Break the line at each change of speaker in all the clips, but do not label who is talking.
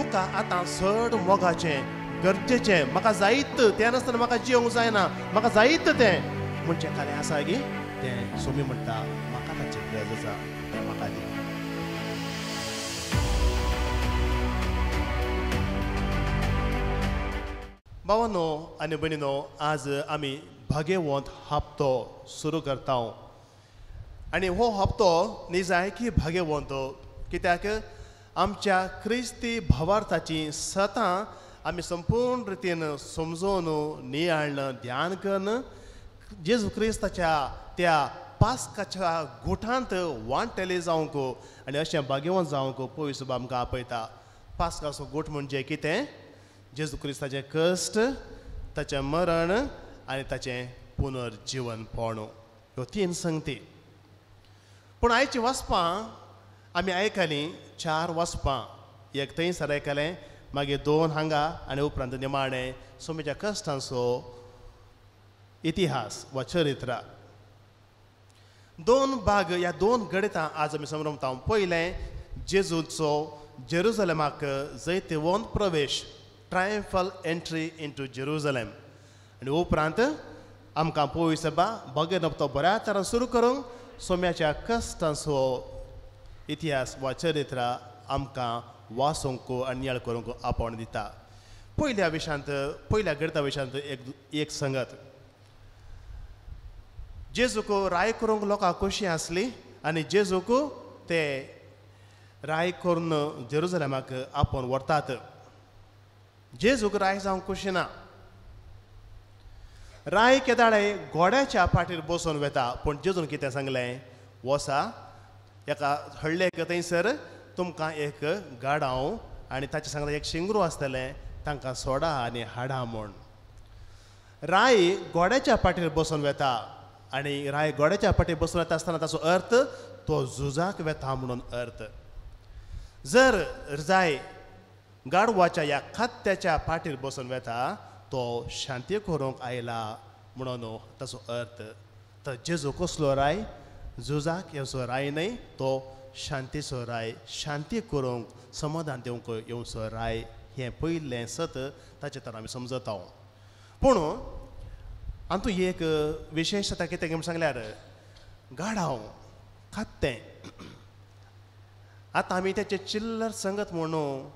तुका आतां चड मोगाचें गरजेचें म्हाका जायत तें नासतना म्हाका जिवंक जायना म्हाका जायत तें म्हणचें कालें आसा गी तें सोमी म्हणटा म्हाका ताची गरज आसा तें म्हाका दी. भावानो आनी भयणीनो आज आमी भाग्यवंत हप्तो सुरू करता आनी हो हप्तो निजायकी भाग्यवंत कित्याक आमच्या क्रिस्ती भावार्थाची सतां आमी संपूर्ण रितीन समजून नियाळ्न ध्यान करून जेजू क्रिस्ताच्या त्या पास्काच्या गुठांत वांटेले जावंक आनी अशें भाग्यवंत जावंक पयस आमकां आपयता. पास्काचो गूठ म्हणजे कितें? जेजू क्रिस्ताचें कश्ट, ताचें मरण आनी ताचें पुनर्जिवनपण, ह्यो तीन संगती. पूण आयची वाचपां आमी आयकलीं चार वाचपां, एक थंयसर आयकलें, मागीर दोन हांगा आनी उपरांत निमाणें सोमीच्या कश्टांचो इतिहास वा चरित्र. दोन भाग ह्या दोन गणितां आज आमी समजता. पयलें जेजूचो जेरुजलेमाक जैतिवंत प्रवेश, ट्रायम्फल एंट्री इंटू जेरुजलेम, आनी उपरांत आमकां पळोवंक सभा भाग्यनप्तो बऱ्या तरान सुरू करूंक सोम्याच्या कश्टांचो इतिहास वा चरित्र आमकां वाचूंक आनी नियाळ करूंक आपोवण दिता. पयल्या विशांत, पयल्या गणिता विशांत एक संगत, जेजूक राय करूंक लोकांक खोशी आसली आनी जेजूक ते राय करून जेरुजलेमाक आपोवन व्हरतात. जेजूक राय जावंक खोशी ना. राय केदाळे घोड्याच्या फाटीर बसून वेता, पूण जेजून कितें सांगलें, वसा एका हळ्ळेक थंयसर तुमकां एक गाडांव आनी ताचे सांगता एक शिंगरू आसतलें, तांकां सोडा आनी हाडा म्हूण. राय घोड्याच्या फाटीर बसून वेता आनी राय घोड्याच्या फाटीर बसून वेता आसतना ताचो अर्थ तो झुजाक वेता म्हणून अर्थ. जर जाय गाडवाच्या ह्या खात्याच्या फाटीर बसून वेता तो शांती करूंक आयला म्हणून ताचो अर्थ. तर जेजू कसलो राय? झुजाक येवचो राय न्हय, तो शांतीचो राय, शांती करूंक समाधान दिवंक येवचो राय. हें पयलें सत ताचें तर आमी समजता. पूण आमतूं एक विशेशता कितें म्हूण सांगल्यार गाडांव खात्तें आतां आमी तेचें चिल्लर संगत म्हणून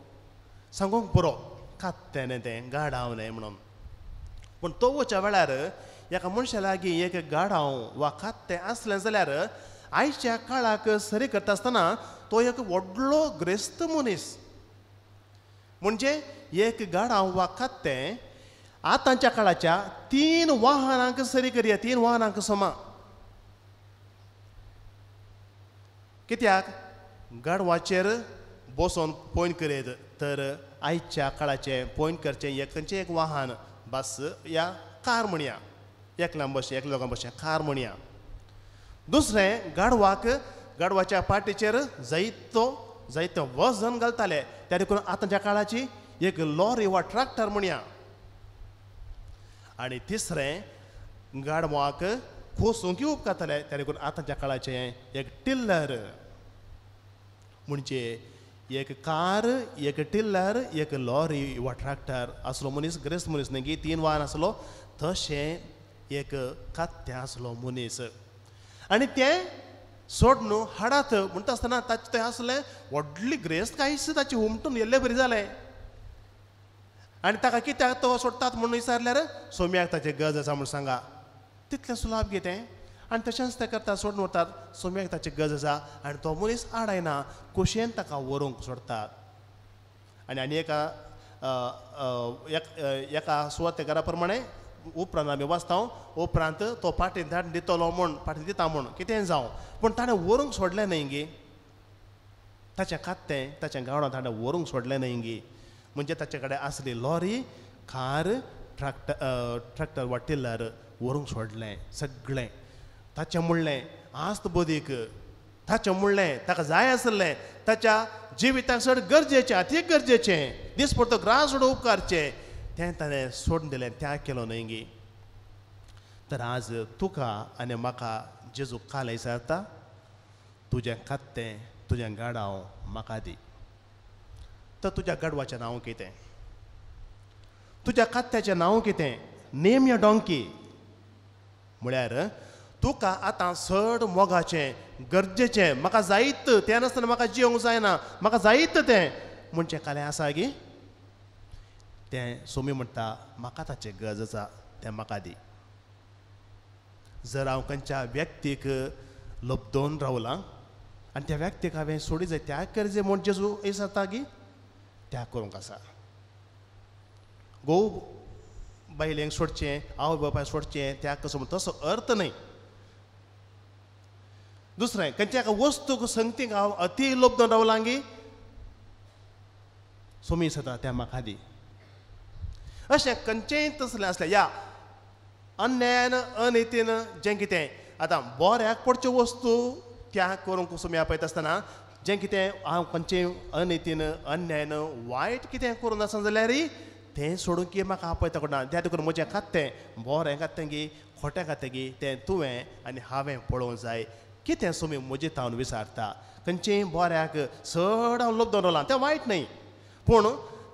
सांगूंक पुरो, खात्तें न्हय तें, गाडांव न्हय म्हणून. पूण तो वच्या वेळार एका मनशा लागीं एक गाडांव वा खात्तें आसलें जाल्यार आयच्या काळाक सरी करता आसतना तो एक व्हडलो ग्रेस्त मनीस. म्हणजे एक गाडांव वा खात्तें आतांच्या काळाच्या तीन वाहनांक सरी करया, तीन वाहनांक समा. कित्याक गाडवाचेर बसून पॉयंट करीत तर आयच्या काळाचें पॉयंट करचें एक खंयचें एक वाहन बस या कार म्हणया, एकल्यान बशें एकल्या लोकां बशें कार म्हणया. दुसरें गाडवाक गाडवाच्या पाटीचेर जायतो जायतो वजन घालताले, त्या देखून आतांच्या काळाची एक लॉरी वा ट्रॅक्टर म्हणया. आनी तिसरें गाडवाक खोसूंक उपकारताले, त्या देखून आतांच्या काळाचें एक टिल्लर. म्हणजे एक कार, एक टिल्लर, एक लॉरी वा ट्रॅक्टर आसलो मनीस ग्रेस्त मनीस न्हय की तीन वाहन आसलो, तशें एक खात्तें आसलो मनीस. आनी तें सोडून हाडात म्हणटा आसतना ताचें थंय आसलें व्हडली ग्रेस्त कांयच ताची हुमटून येल्ले बरी जालें. आनी ताका कित्याक तो सोडटात म्हणून विचारल्यार सोम्याक ताचें गरज आसा म्हूण सांगा, तितलें सुलाभ गे तें. आनी तशेंच तें करतात, सोडून व्हरतात, सोम्याक ताची गरज आसा आनी तो मनीस आडायना, खोशयेन ताका व्हरूंक सोडटात. आनी आनी एका एका सुवातेकारा प्रमाणे उपरांत आमी वाचता, उपरांत तो पाटी धाड दितलो म्हूण, पाटी दिता म्हूण कितेंय जावं, पूण ताणें व्हरूंक सोडलें न्हय गी, ताचें खात्तें ताचें गांवडां ताणें व्हरूंक सोडलें न्हय गी. म्हणजे ताचे कडेन आसली लॉरी, कार, ट्रॅक्टर वा टिल्लर व्हरूंक सोडलें सगळें. ताचें म्हणलें आस्त बोदीक, ताचें म्हणलें ताका जाय आसलें, ताच्या जिविताक चड गरजेचें, अती गरजेचें, दिसपडतो ग्रास सोडून उपकारचें, तें ताणें सोडून दिलें, त्याग केलो न्हय गी. तर आज तुका आनी म्हाका जेजू काल विचारता, तुजें खात्तें तुजें गाडांव म्हाका दी. तर तुज्या गाडवाचें नांव कितें, तुज्या कात्याचें नांव कितें, नेम या डोंकी. म्हळ्यार तुका आतां चड मोगाचें गरजेचें म्हाका जायत तें नासतना म्हाका जिवंक जायना, म्हाका जायत तें म्हणचें कालें आसा गी? तें सोमी म्हणटा म्हाका ताचें गरज आसा, तें म्हाका दी. जर हांव खंयच्या व्यक्तीक लब्दोवन रावलां आनी त्या व्यक्तीक हांवें सोडी जाय त्या गरजे म्हूण जेजू विचारता गी, त्या करूंक आसा. घोव बायलेंक सोडचें, आवय बापायक सोडचें, त्या कसो म्हण तसो अर्थ न्हय. दुसरें खंयच्या एका वस्तूक संगतीक हांव अती लोबदोन रावलां गी, सोमी सता त्या म्हाका दी. अशें खंयचेंय तसलें आसलें या अन्यायान अनितीन जें कितें आतां बऱ्याक पडच्यो वस्तू त्या करूंक सोमी आपयता आसतना जें कितें हांव खंयचें अनितीन अन्यायान वायट कितें करूंक आसना जाल्यार तें सोडूंक की म्हाका आपयता कोणा. त्या देखून म्हजें खातें बरें खातें गी खोटें खातें गी तें तुवें आनी हांवें पळोवंक जाय. कितें सोमी म्हजें तावन विचारता खंयचें बऱ्याक चड हांव लोबदोन रावलां तें वायट न्हय, पूण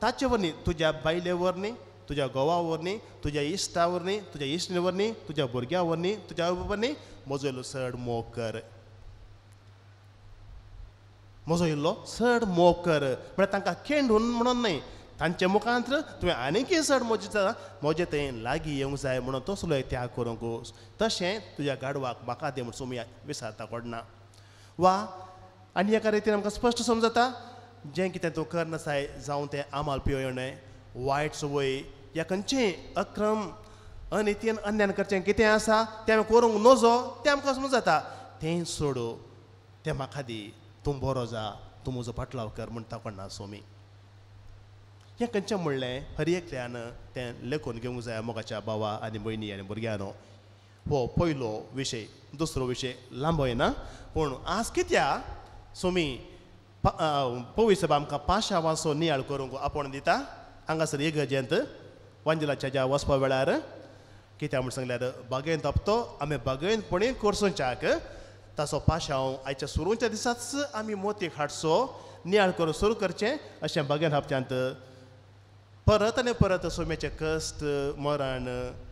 ताचे वरवीं तुज्या बायले वरवीं, तुज्या घोवा वरवीं, तुज्या इश्टा वरवीं, तुज्या इश्टिणी वरवीं, तुज्या भुरग्यां वरवीं, तुज्या आवय वरवीं म्हजो इल्लो चड मोग कर, म्हजो इल्लो चड मोग कर. म्हळ्यार तांकां केंडून म्हणून न्हय, तांचे मुखांत तुवें आनीकय चड म्हजें थंय लागीं येवंक जाय म्हणून तसलो त्याग करूंक. तशें तुज्या गाडवाक म्हाका दी म्हूण सोमी विचारता कोणना. वा आनी एका रितीन आमकां स्पश्ट समजता जें कितें तूं करनासाय जावं तें आमाल पियोवणें, वायट संवय या खंयचें अक्रम अनितीन अन्यान करचें कितें आसा तें आमी करूंक नजो, तें आमकां समजता. तें सोडू, तें म्हाका दी, तूं बरो जा, तूं म्हजो पाटलाव कर म्हणटा कोणा सोमी. हें खंयचें म्हणलें हर एकल्यान तें लेखून घेवंक जाय मोगाच्या भावा आनी भयणी आनी भुरग्यांनो. हो पयलो विशय. दुसरो विशय लांबो येना, पूण आज कित्याक सोमी पवित्र आमकां पाशावाचो नियाळ करूंक आपोवन दिता. हांगासर इगर्जेंत वांजिलाच्या ज्या वचपा वेळार कित्याक म्हूण सांगल्यार बागेंत हप्तो आमी बागेंतपणी कोर्सोच्याक ताचो पाशांव आयच्या सुरूच्या दिसाच आमी मोतीक हाडचो, नियाळ करून सुरू करचें. अशें बागेंत हप्त्यांत परत आनी परत सोम्याचें कश्ट मरण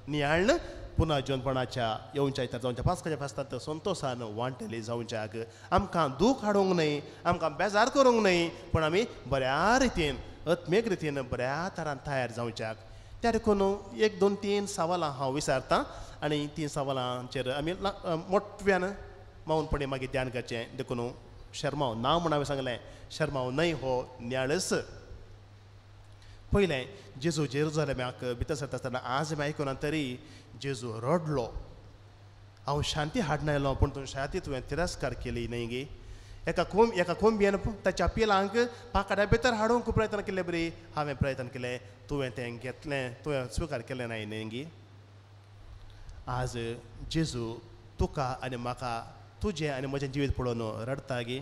नियाळ्ण पुनः जिवनपणाच्या येवच्या आयतार जावच्या पास्काच्या फेस्तांत संतोशान वांटेली जावच्याक आमकां दूख हाडूंक न्हय, आमकां बेजार करूंक न्हय, पूण आमी बऱ्या रितीन आत्मीक रितीन बऱ्या तरान तयार जावच्याक. त्या देखून 1 2 3 सवालां हांव विचारतां आनी 3 सवालांचेर आमी मोटव्यान मौनपणी मागीर ध्यान करचें. देखून शर्माव ना म्हूण हांवें सांगलें, शर्माव न्हय हो नियाळस. पयलें जेजू जेरुजलेमाक भितर सरता आसतना आज आमी आयकुना तरी जेजू रडलो, हांव शांती हाडना आयलो पूण तुवें शांती तुवें तिरस्कार केली न्हय गी. एका कोंबयेन ताच्या पिलांक पाकाड्या भितर हाडूंक प्रयत्न केले बरी हांवें प्रयत्न केलें, तुवें तें घेतलें, तुवें स्विकार केलें ना न्हय गी. आज जेजू तुका आनी म्हाका तुजें आनी म्हजें जिवीत पळोवन रडटा गी.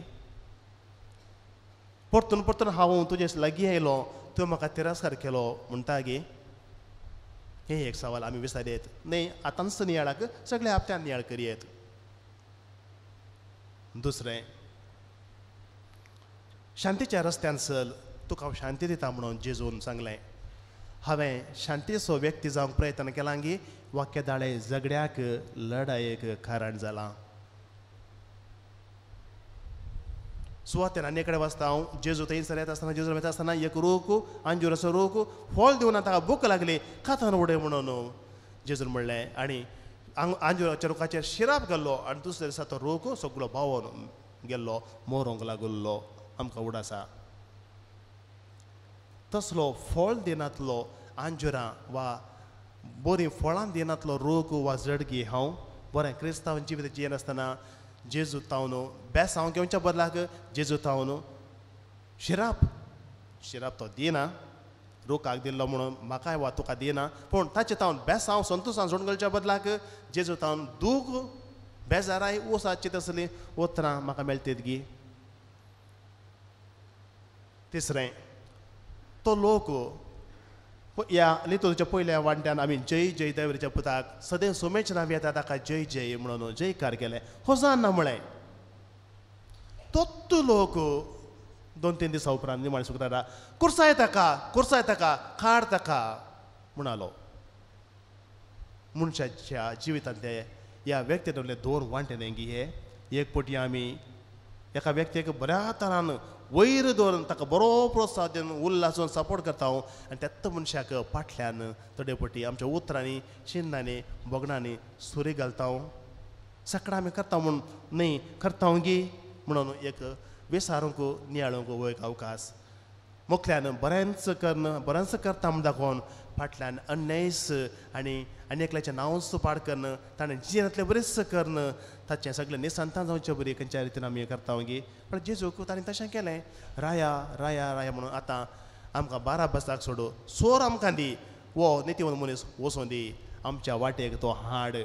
परतून परतून हांव तुजे लागीं आयलो, तुवें म्हाका तिरस्कार केलो म्हणटा गी. हें एक सवाल आमी विचारयेत न्हय, आतांच नियाळाक सगळ्या हप्त्यान नियाळ करयेत. दुसरें, शांतीच्या रस्त्यान चल, तुका हांव शांती दिता म्हणून जेजून सांगलें. हांवें शांतीचो व्यक्ती जावंक प्रयत्न केला गी वा केदाळे झगड्याक लडायेक कारण जालां. सुवातेन आनी कडेन वाचता हांव, जेजू थंयसर येता आसतना, जेजू येता आसतना एक रूख अंजुराचो रूख फळ दिवन ताका भूक लागली, खातान उडय म्हणून जेजून म्हणलें आनी अंजुराच्या रुखाचेर शिराप गेल्लो आनी दुसऱ्या दिसा तो रूख सगळो बावोन गेल्लो, मरोंक लागल्लो. आमकां उड आसा तसलो फळ दिनातलो अंजुरां वा बरीं फळां दिनातलो रूख वा झडगी हांव बरें क्रिस्तांव जिवीत जियेनासतना जेजू तावन बेसांव घेवच्या बदलाक जेजू तावन शिराप, शिराप तो दिना, रुखाक दिल्लो म्हणून म्हाकाय वा तुका दिना, पूण ताचे तावन बेसांव संतोशान सोडून घालच्या बदलाक जेजू तावन दूख बेजाराय ओसाची तसलीं उतरां म्हाका मेळटीत गी. तिसरें, तो लोक ह्या लितूरच्या पयल्या वांट्यान आमी जय जय देवरीच्या पुताक सदैव सोमेच नांव येता ताका जय जय म्हणून जयकार केलें, होजान ना म्हळें. तोत्तू लोक 2-3 दिसां उपरांत निमाणें शुक्रारा कुर्साय ताका, कुर्साय ताका, काड ताका म्हणालो. मनशाच्या जिवितांतले ह्या व्यक्ती दोन वांटे न्हय हे. एक पटी आमी एका व्यक्तीक बऱ्या तरान वयर दवरून ताका बरो प्रोत्साहन दिवन उल्हासून सपोर्ट करता आनी त्याच मनशाक फाटल्यान थोडे पटी आमच्या उतरांनी, चिन्नांनी, भोगणांनी सुरी घालता. सकाळ आमी करता म्हूण न्हय, करता गी म्हणून एक विसारूंक नियाळूंक हो एक अवकाश. मुखल्यान बरेंच कर्ण बरेंच करता म्हूण दाखोवन फाटल्यान अन्यायस आनी आनी एकल्याचें नांवच पाड कर्ण, ताणें जियेंतलें बरेंच कर्ण, ताचें सगळें निसंतान जावचें बरी खंयच्या रितीन आमी करता गी. पण जेजूक ताणें तशें केलें. राया राया राया म्हणून आतां आमकां 12 बसाक सोडू, सोर आमकां दी, वो नितीवंत मनीस वचूं दी, आमच्या वाटेक तो हाड.